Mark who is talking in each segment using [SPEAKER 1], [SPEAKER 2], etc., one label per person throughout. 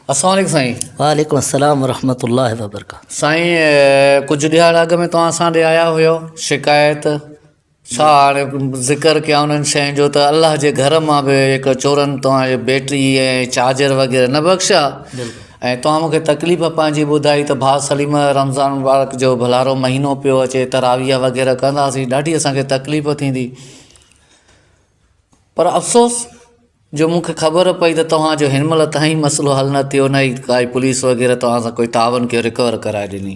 [SPEAKER 1] السلام عليڪم سائين.
[SPEAKER 2] وعليڪم السلام ورحمة الله وبرڪاته.
[SPEAKER 1] سائين ڪجهه ڏهاڙا اڳ ۾ توهان اسان ڏي آيا هيو شڪايت ڇا هاڻي ذڪر ڪيان انهن شين جو ته الله جي گهر مان به هڪ چورن توهان جي بيٽري ۽ چارجر وغيره نه بخشيا ۽ توهان مونکي تڪليف پنهنجي ٻڌائي ته ڀاء سليم رمضان مبارڪ جو ڀلارو مهينو پيو اچي تراويح وغيره ڪنداسين ڏاڍي اسان کي تڪليف ٿيندي پر افسوس جو مون کي خبر پئي ته توهان جو هن مهل تائين مسئلو حل نه ٿيو نه ئي ڪائي پوليس وغيره توهان سان ڪوئي تعاون ڪيو رڪور ڪرائي ڏني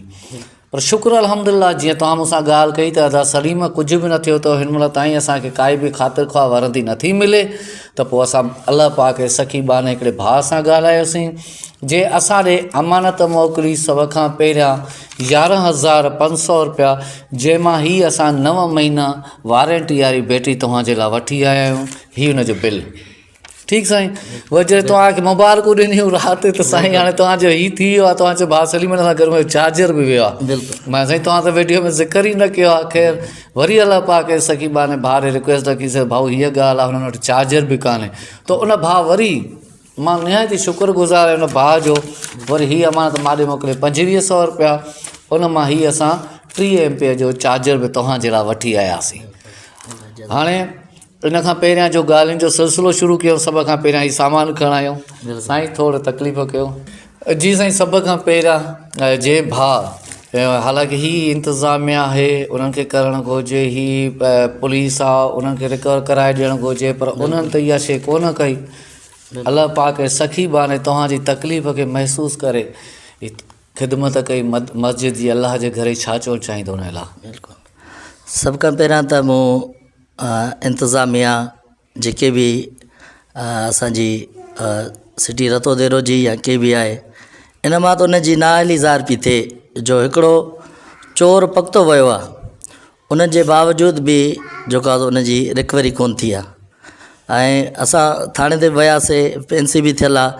[SPEAKER 1] پر شڪر الحمد لله جيئن توهان مون سان ڳالهه ڪئي ته ادا سليم ڪجهه به نه ٿيو اٿو هن مهل تائين اسانکي ڪائي به خاطر خواهه ورندي نٿي ملي ته پوء اسان الله پاڪ جي سخي ٻانهي هڪڙي ڀاء سان ڳالهايوسين جي اسان ڏي امانت موڪلي سڀ کان پهريان 11500 روپيا جنهن مان هي اسان نو مهينا وارنٽي واري بيٽري توهان جي لاء وٺي آيا آهيون هي ان جو بل ٺيڪ سائين وري جڏهن توهان کي مبارڪون ڏنيون رات ته سائين هاڻي توهان جو هي ٿي ويو آهي توهان چيو ڀاء سليم سان گڏ منهنجو چارجر به ويو آهي مان سائين توهان ته ويڊيو ۾ ذڪر ئي نه ڪيو آهي خير وري الله پاڪ جي سخي ٻانهي ڀاء ڏي رڪويسٽ رکي سي ڀائو هيء ڳالهه آهي هنن وٽ چارجر به ڪانهي ته ان ڀاء وري مان نهايت ئي شڪر گذار آهيان ان ڀاء جو وري هي امانت مان ڏي موڪلي 25 سو روپيا ان مان هي اسان 30 ايم پي جو چارجر به توهان جي لاء وٺي آياسين هاڻي ان کان پهريان جو ڳالهين جو سلسلو شروع ڪيو سڀ کان پهريان هي سامان کڻايو سائين ٿورو تڪليف ڪيو جي سائين سڀ کان پهريان جنهن ڀاء حالانڪه هي انتظاميا آهي انهن کي ڪرڻ گهرجي هي پوليس آهي انهن کي رڪور ڪرائي ڏيڻ گهرجي پر انهن ته اها شي ڪونه ڪئي الله پاڪ سخي ٻانهي توهان جي تڪليف کي محسوس ڪري خدمت ڪئي مسجد جي الله جي گهر جي ڇا چوڻ چاهيندو ان لاء.
[SPEAKER 2] بلڪل سڀ کان پهريان ته مون انتظاميا جيڪي به اسانجي سٽي رتو ديرو جي يا ڪي به آهي ان مان ته ان جي نااهلي ظاهر پئي ٿئي جو هڪڙو چور پڪتو ويو آهي ان جي باوجود به جيڪو آهي سو ان جي رڪوري ڪونه ٿي آهي ۽ اسان ٿاڻي تي به وياسي اين سي به ٿيل آهي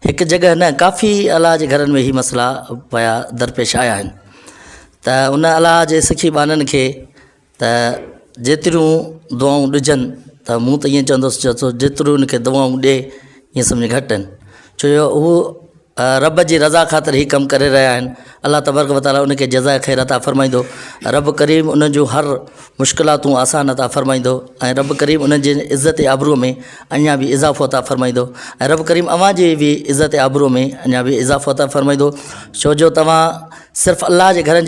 [SPEAKER 2] هڪ جڳهه نه ڪافي الله جي گهرن ۾ هي مسئلا پيا درپيش آيا آهن ته ان الله جي سکي ٻانهن کي ته جيتريون دعائون ڏجن ته مون ته ائين چوندس جيتريون ان کي دعائون ڏي ائين سمجهه گهٽ آهن ڇو جو هو رب جي رضا خاطر هي ڪم ڪري رهيا آهن الله تبارڪ وتعالي ان کي جزاء خير عطا فرمائيندو رب ڪريم انهن جون هر مشڪلاتون آسان عطا فرمائيندو ۽ رب ڪريم انهن جي عزت آبرو ۾ اڃا به اضافو عطا فرمائيندو ۽ رب ڪريم اوهان جي به عزت آبرو ۾ اڃا به اضافو عطا فرمائيندو ڇو جو توهان صرف الله جي گهرن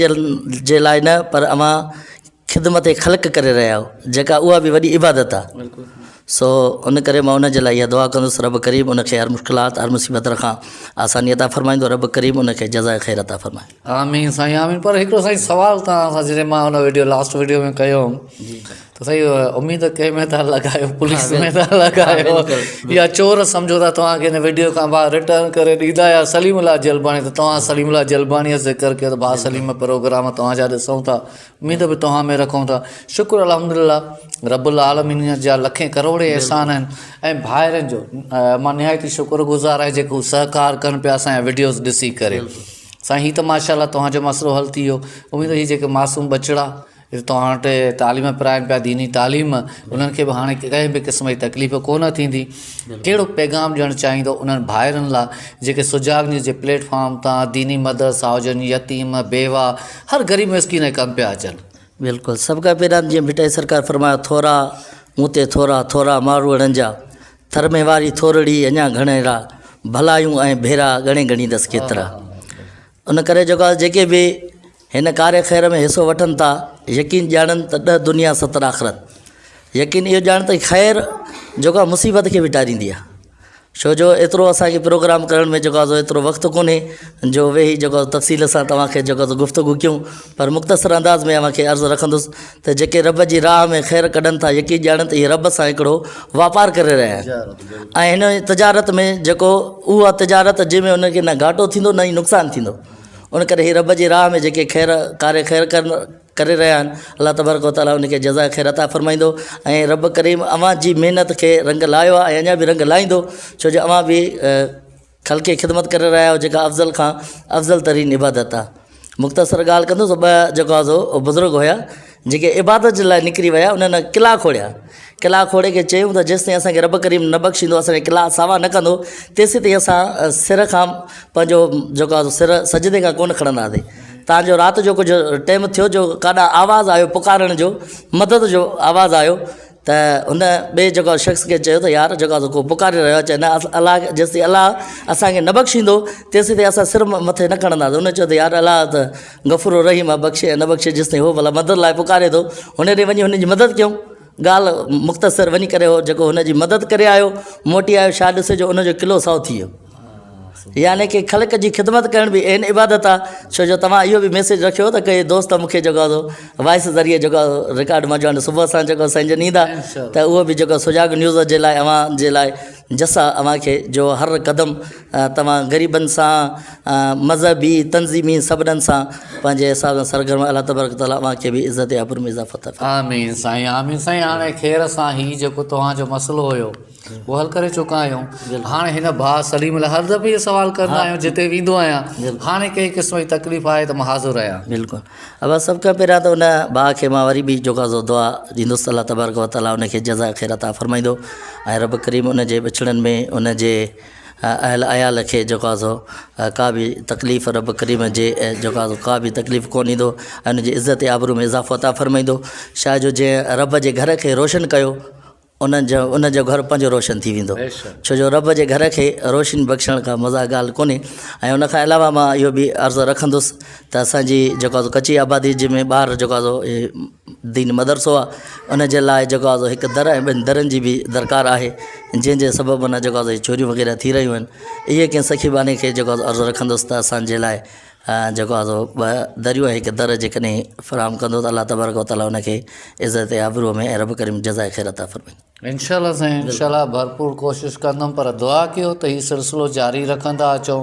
[SPEAKER 2] جي لاء نه پر اوهان خدمت خلق ڪري رهيا آهيو جيڪا اها به وڏي عبادت آهي سو ان ڪري مان ان جي لاء اها دعا ڪندس رب ڪريم ان کي هر مشڪلات هر مصيبت کان آساني عطا فرمائيندو رب ڪريم ان کي جزاء خير عطا فرمائي.
[SPEAKER 1] آمين سائين آمين پر هڪڙو سائين سوال توهان سان جڏهن مان ان وڊيو لاسٽ وڊيو ۾ ڪيو هوم ته سائين اميد ڪنهن ۾ ٿا لڳايو پوليس ۾ ٿا لڳايو يا چور سمجهو ٿا توهان کي هن وڊيو کان بعد ريٽرن ڪري ڏيندا يا سليم الله جلباڻي ته توهان سليم الله جلباڻي جو ذڪر ڪيو ته ڀاء سليم پروگرام توهان جا ڏسون ٿا اميد به توهان ۾ رکون ٿا شڪر الحمدلله رب العالمين جا لکين ڪروڙين احسان آهن ۽ ڀائرن جو مان نهايت ئي شڪر گذار آهيان جيڪو سهڪار ڪن پيا اسان جا وڊيوز ڏسي ڪري سائين هي ته ماشاء الله توهان جو مسئلو حل ٿي ويو اميد هي جيڪي معصوم ٻچڙا توهان وٽ تعليم پرائن پيا ديني تعليم انهن کي به هاڻي ڪنهن به قسم جي تڪليف ڪونه ٿيندي ڪهڙو پيغام ڏيڻ چاهيندو انهن ڀائرن لاء جيڪي سجاڳ نيوز جي پليٽ فارم تان ديني مدرسا هجن يتيم بيوه هر غريب مسڪين جي ڪم پيا اچن.
[SPEAKER 2] بلڪل سڀ کان پهريان جيئن ڀٽائي سرڪار فرمايو ٿورا مون تي ٿورا ٿورا ماروئڙن جا ٿر ۾ واري ٿورڙي اڃا گهڻيرا ڀلايون ۽ ڀيرا ڳڻي ڳڻيندس ڪيترا ان ڪري جيڪو آهي جيڪي به هن ڪار خير ۾ حصو وٺن ٿا يقين ڄاڻن ته ڏهه دنيا ستر آخرت يقين اهو ڄاڻ ته خير جيڪو آهي مصيبت کي به ٽاريندي آهي ڇو جو ايترو اسان کي پروگرام ڪرڻ ۾ جيڪو آهي سو ايترو وقت ڪونهي جو ويهي جيڪو آهي تفصيل سان توهان کي جيڪو آهي سو گفتگو ڪيون پر مختصر انداز ۾ اوهان کي عرض رکندس ته جيڪي رب جي راهه ۾ خير ڪڍن ٿا يقين ڄاڻن ته اهي رب سان هڪڙو واپار ڪري رهيا آهن ۽ هن تجارت ۾ جيڪو اها تجارت جنهن ۾ انهن کي نه گهاٽو ٿيندو نه ئي نقصان ٿيندو ان ڪري هي رب جي راهه ۾ جيڪي خير ڪاري خير ڪن ڪري رهيا آهن الله تبارڪ وتعالي ان کي جزاء خير عطا فرمائيندو ۽ رب ڪريم اوهان جي محنت کي رنگ لايو آهي ۽ اڃا به رنگ لائيندو ڇو جو اوهان به خلق خدمت ڪري رهيا آهيو جيڪا افضل کان افضل ترين عبادت آهي مختصر ڳالهه ڪندس ٻه جيڪو آهي سو بزرگ هيا جيڪي عبادت جي لاء نڪري ويا انهن قلعا کوڙيا قلعا کوڙي کي چيائون ته جيستائين اسان کي رب ڪريم نه بخشيندو اسان جا قلعا ساوا نه ڪندو تيسيتائين اسان سر کان پنهنجو جيڪو آهي سر سجدي کان ڪونه کڻنداسين تان جو رات جو ڪجهه ٽيم ٿيو جو ڪاڏان آواز آيو پڪارڻ جو مدد جو آواز آيو ته هن ٻئي جيڪو آهي شخص کي چيو ته يار جيڪو آهي ڪو پڪاري رهيو آهي چئي نه الله جيستائين الله اسان کي نه بخشيندو تيستائين اسان سر مٿي نه کڻنداسين هن چيو ته يار الله ته غفور الرحيم آهي بخشي يا نه بخشي جيستائين هو ڀلا مدد لاء پڪاري ٿو هن ڏي وڃي هن جي مدد ڪيون ڳالهه مختصر وڃي ڪري هو جيڪو هن جي مدد ڪري آيو موٽي آيو ڇا ڏسي جو ان جو قلعو سائو ٿي ويو يعني ڪي خلق جي خدمت ڪرڻ به عين عبادت آ ڇو جو توهان اهو به ميسيج رکيو ته ڪي دوست مون کي جيڪو آ وائس ذريعي جيڪو آ رڪارڊ مان جو صبح سان جيڪو سائين جن ايندا ته اهو به جيڪو سجاڳ نيوز جي لاء اوهان جي لاء جس آ اوهان کي جو هر قدم توهان غريبن سان مذهبي تنظيمي سڀنن سان پنهنجي حساب سان سرگرم الله تبارڪ تعالي اوهان کي به عزت آبرو ۾ اضافو عطا فرمائي.
[SPEAKER 1] آمين سائين آمين سائين هاڻي خير سان هي جيڪو توهان جو مسئلو هيو اهو حل ڪري چڪا آهيون هاڻي هن ڀاء سليم لاء هر دفعي اهو سوال ڪندا آهيون جتي ويندو آهيان هاڻي ڪنهن قسم جي تڪليف آهي ته مان حاضر آهيان.
[SPEAKER 2] بلڪل ابا سڀ کان پهريان ته ان ڀاء کي مان وري به جيڪو آهي سو دعا ڏيندس الله تبارڪ وتعالي ان کي جزاء خير عطا فرمائيندو ۽ رب ڪريم ان جي ٻچڙن ۾ ان جي اهل عيال کي جيڪو آهي سو ڪا به تڪليف رب ڪريم جي جيڪو آهي سو ڪا به تڪليف ڪونه ڏيندو ۽ ان جي عزت آبرو ۾ اضافو عطا فرمائيندو شاهه جو جنهن رب جي گهر کي روشن ڪيو ان جو ان جو گهر پنهنجو روشن ٿي ويندو ڇو جو رب جي گهر کي روشني بخشڻ کان مزا ڳالهه ڪونهي ۽ ان کان علاوه مان اهو به عرض رکندس ته اسانجي جيڪو آهي ڪچي آبادي جنهن ۾ ٻار جيڪو آهي دين مدرسو آهي ان جي لاء جيڪو آهي هڪ در ۽ ٻن درن جي به درڪار آهي جنهن جي سبب ان جيڪو آهي چوريون وغيره ٿي رهيون آهن اهي ڪنهن سخي ٻانهي کي جيڪو آهي عرض رکندس ته اسانجي لاء جيڪو آهي سو ٻه دريون ۽ هڪ در جيڪڏهن فراهم ڪندو ته الله تبارڪ وتعاليٰ ان کي عزت ۽ آبروء ۾ ۽ رب ڪريم جزاء خير عطا فرمائيندو.
[SPEAKER 1] انشاء الله سائين انشاء الله ڀرپور ڪوشش ڪندم پر دعا ڪيو ته هي سلسلو جاري رکندا اچون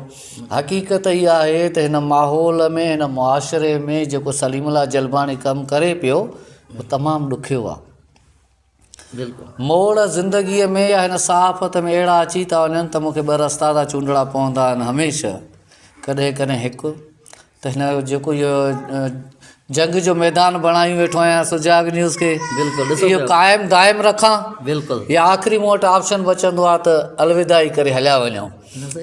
[SPEAKER 1] حقيقت هي آهي ته هن ماحول ۾ هن معاشري ۾ جيڪو سليم الله جلباڻي ڪم ڪري پيو اهو تمام ڏکيو آهي. موڙ زندگيء ۾ يا هن صحافت ۾ اهڙا اچي ٿا وڃن ته مون کي ٻه رستا ٿا چونڊڻا پوندا آهن هميشه ڪڏهن ڪڏهن هڪ ته هن جو جيڪو اهو جنگ جو ميدان بڻايون ويٺو آهيان سجاڳ نيوز کي اهو قائم دائم رکان
[SPEAKER 2] بلڪل
[SPEAKER 1] يا آخري مون وٽ آپشن بچندو آهي ته الوداع ئي ڪري هليا وڃون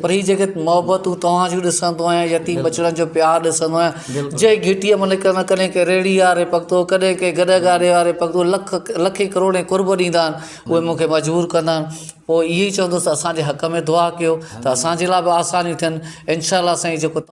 [SPEAKER 1] پر هي جيڪي محبتون توهان جون ڏسندو آهيان يتيم ٻچڙن جو پيار ڏسندو آهيان جنهن گهٽيء مان نڪرندو ڪڏهن ڪنهن ريڙهي واري پڳتو ڪڏهن ڪنهن گڏهه گاڏي واري پڳتو لک لکين ڪروڙين قرب ڏيندا آهن اهي مون کي مجبور ڪندا آهن پوء اهو ئي چوندس ته اسان جي حق ۾ دعا ڪيو ته اسان جي لاء به آسانيون ٿين انشاء الله سائين جيڪو.